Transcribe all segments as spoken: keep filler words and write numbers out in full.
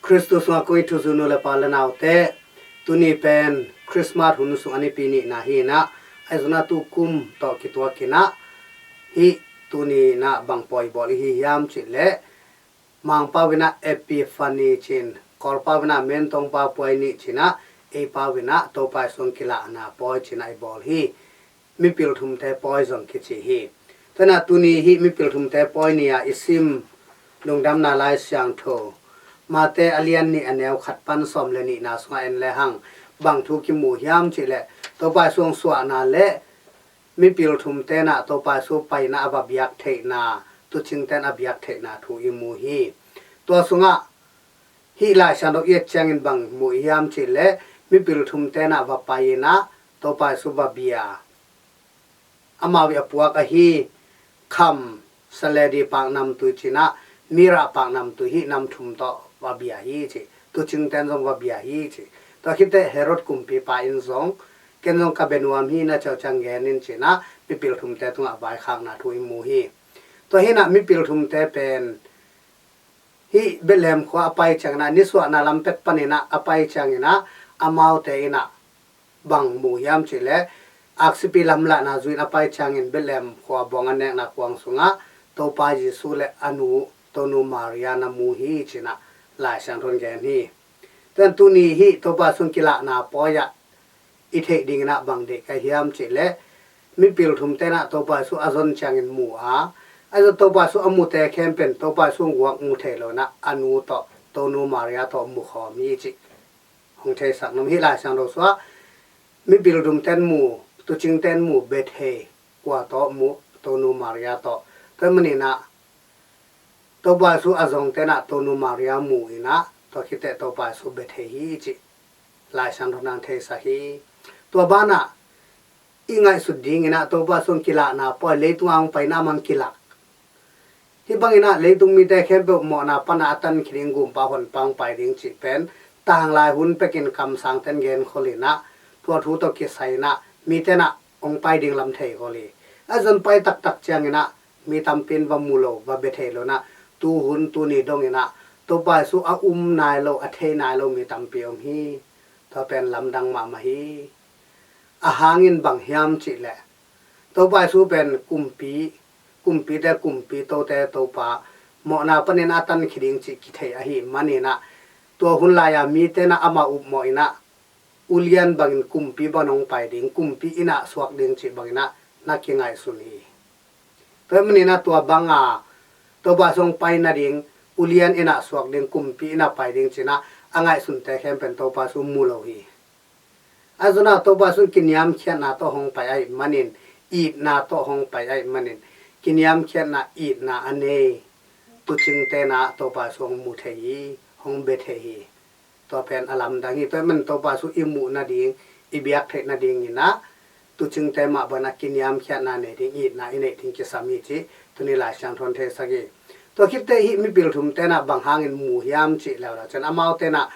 Khristu sungah kong it thuzui nu le pa le naute, tuni pen Christmas hun sung a nipi nihna hi inah, ahi zongin ah tukum tawh kituakin ah hih tuni inah bang pawi bawl i hi hiam cih leh, Mangpau inah Epiphany ci-in, Kawlpau inah Mentongpau Puai Ni ci-in ah, eipau inah Topa Jesu hong kilahna pawi ci-in ah i bawl hi. Mipil thumte pawi zong kici hi. Tua inah tuni hih mipil thumte pawi ni-a i sim Lungdamna Lai Siangtho, Mate a lian nih a neu khat pan sawm le nihna sungah en lehang, bang thu kimu hiam cih leh, Topa Jesu hong suahna le mipil thumte inah Topa Jesu paina a va biak theihna, tuucingte in a biak theihna thu i mu hi. Tua sungah hih Lai Siangtho i et ciangin bang mu i hiam cih leh, mipil thumte inah va pai inah Topa Jesu va bia. Amau i a puak ahi kham, saledi, paknamtui ci-in ah, myrrh paknamtui, hih nam thum tawh va bia hi ci. Tuucingte in zong va bia hi ci. Tua khit teh Herod kumpipa in zong, ken zong ka bia nuam hi, na ceu ciang gen in ci-in ah mipil thumte tungah vaikhakna thu i mu hi. Tua hi inah mipil thumte pen hih Bethlehem khua a pai ciangin ah, nisuahna lam pek panin ah a pai ciangin ah, amaute inah bang mu hiam cih leh, aksipi lamlahna zui-in a pai ciangin Bethlehem khua bawng a nekna kuang sungah Topa Jesu le a nu Tonu Maria na mu hi ci-in ah Lai Siangtho in gen hi. Tua inah tuni hih Topa Jesu hong kilahna pawi ah i theih dingin ah bang deih ka hiam cih leh, mipil thumte inah Topa Jesu a zon ciangin mu a, ahi zong Topa Jesu a mute khempeuh in Topa Jesu hong guak mu thei lo inah a nu tawh, Tonu Maria tawh mu khawm hi cih hong theisak nuam hi. Lai Siangtho sungah mipil thumte in mu, tuucingte in mu, bia thei kua tawh mu? Tonu Maria tawh. Tua ahih manin ah Topa Jesu a zongte inah Tonu Maria mu inah, tua khit teh Topa Jesu bia thei hi cih Lai Siangtho in hong theisak hi. Tua banah i ngaihsut dingin ah Topa Jesu hong kilahna pawi, leitung a hong paina a man kilak. Hih bangin ah leitung mite khempeuh mawhna pan a a tankhia ding, Gumpa Honpa hong pai ding cih pen tanglai hun pekin kamsangte in genkhol inah, tua thu tawh kisai inah mite inah hong pai ding lam theikhol hi. Ahi zong pai taktak ciangin ah mi tampi in va mu lo, va bia thei lo inah, tuhun tuni dongin ah Topa Jesu a um nai lo, a thei nai lo mi tampi om hi. Tua pen lamdang mahmah hi. A hang in bang hiam cih leh, Topa Jesu pen kumpi, kumpite kumpi, tote Topa, mawhna panin a tankhia ding cih kithei ahih manin ah, tua hun lai-a mite inah amah upmawh inah, ulian bangin kumpi bangin hong pai ding, kumpi inn ah suak ding cih bangin ah na kingaihsun hi. Tua ahih manin ah tua banga Topa Jesu hong pai nading, ulian inn ah suak ding, kumpi inn ah pai ding ci-in ah a ngaihsunte khempeuh in Topa Jesu mu lo hi. Ahi zong ah Topa Jesu in kiniamkhiatna tawh hong pai ahih manin, itna tawh hong pai ahih manin, kiniamkhiatna, itna a nei tuucingte inah Topa Jesu hong mu thei hi, hong bia thei hi. Tua pen a lamdang hi. Tua ahih manin Topa Jesu i muh nading, i biak theih nadingin ah tuucingte mah bangin ah kiniamkhiatna nei ding, itna i neih ding kisam hi cih tuni Lai Siangtho in theisak hi. Tua khit teh hih mipil thumte inah bang hangin mu hiam cih leuleu ciang, amaute inah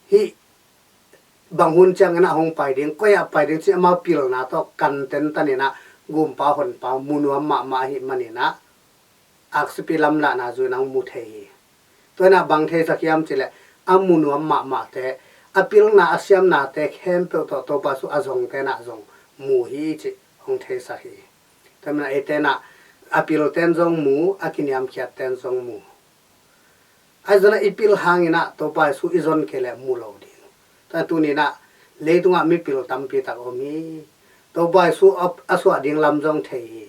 hih bang hun ciangin ah hong pai ding, koi ah pai ding cih amau pilna tawh kan tentan inah, Gumpa Honpa mu nuam mahmah ahih manin ah aksipi lamlahna zui-in ah hong mu thei hi. Tua inah bang theisak hiam cih leh, a mu nuam mahmahte, a pilna, a siamnate khempeuh tawh Topa Jesu a zongte inah zong mu hi cih hong theisak hi. Tua ahih manin ah eite inah a pilte in zong mu, a kiniamkhiatte in zong mu. Ahi zong ah i pil hangin ah Topa Jesu i zon kei leh mu lo ding. Tua tuni inah leitungah mipil tampi tak om hi. Topa Jesu a, a suah ding lam zong thei hi.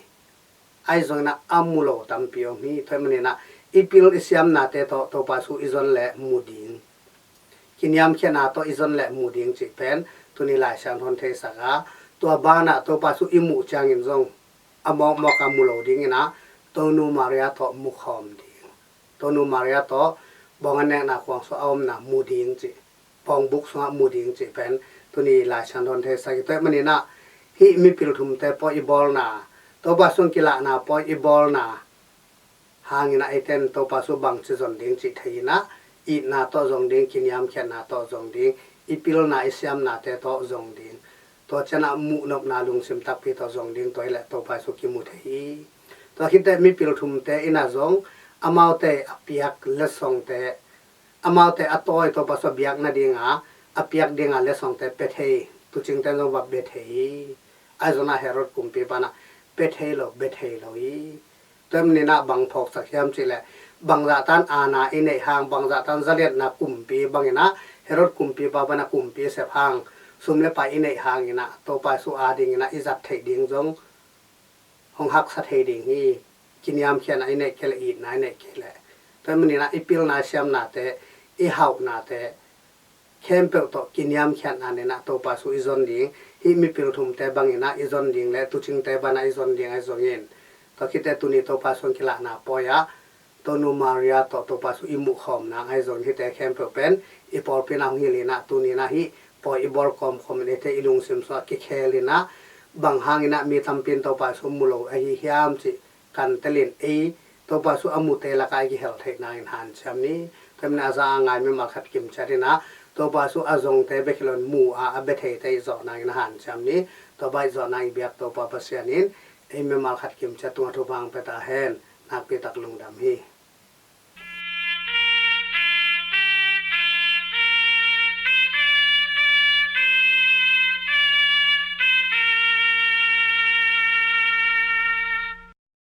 Ahi zongin ah a mu lo tampi om hi. Tua ahih manin ah i pil, i siamnate tawh Topa Jesu i zon leh mu ding, kiniamkhiatna tawh i zon leh mu ding cih pen tuni Lai Siangtho in theisak a, tua banah Topa Jesu i muh ciangin zong a mawkmawk a mu lo dingin ah, Tonu Maria tawh mu khawm ding, Tonu Maria tawh bawng a nekna kuang sungah a omna mu ding cih, pawngbuk sungah mu ding cih pen tuni Lai Siangtho in theisak hi. Tua ahih manin ah hih mipil thumte pawi i bawlna, Topa Jesu hong kilahna pawi i bawlna hangin ah eite in Topa Jesu bangci zon ding cih thei inah, itna tawh zong ding, kiniamkhiatna tawh zong ding, i pilna, i siamnate tawh zong ding. Tua ciangin ah muhnopna lungsim takpi tawh zong ding, tua hi leh Topa Jesu kimu thei hi. Tua khit teh mipil thumte inah zong amaute a piak letsongte, amaute a tawi Topa Jesu a biak nadinga a piak dinga letsongte pia thei, tuucingte zong va bia thei hi. Ahi zongin ah Herod kumpipa in ah pia thei lo, bia thei lo hi. Tua ahih manin ah bang phawksak hiam cih leh, bangzah tan aana i neih hang, bangzah tan zaliatna kumpi bangin ah Herod kumpipa bangin ah kumpi sep hang, sum le pai i neih hangin ah Topa Jesu adingin ah i zat theih ding zong hong haksa thei ding hi. Kiniamkhiatna i neih kei leh, itna i neih kei leh. Tua ahih manin ah i pilna siamnate, i hauhnate khempeuh tawh kiniamkhiatna in ah Topa Jesu i zon ding, hih mipil thumte bangin ah i zon ding le tuucingte bangin ah i zon ding ahi zongin, tua khit teh tuni Topa Jesu hong kilahna pawi ah Tonu Maria tawh Topa Jesu i muh khawm nang ahi zongin, hihte khempeuh pen i pawlpi in ah hong hilh in ah, tuni in ah hih pawi i bawl kawmkawm in, eite i lungsim sungah kikhel in ah, bang hangin ah mi tampi in Topa Jesu mu lo ahi hiam cih kan tel in, ei Topa Jesu a mute lakah i kihel theih nangin hanciam ni. Tua ahih manin ah a za a ngai mimal khat kim ciat in ah Topa Jesu a zongte bek hi loin mu a, a bia theite i zawh nangin hanciam ni. Tua bang i zawh nangin i biak Topa Pasian in ei mimal khat kim ciat tungah thupha hong pia ta hen. Nakpi tak lungdam hi.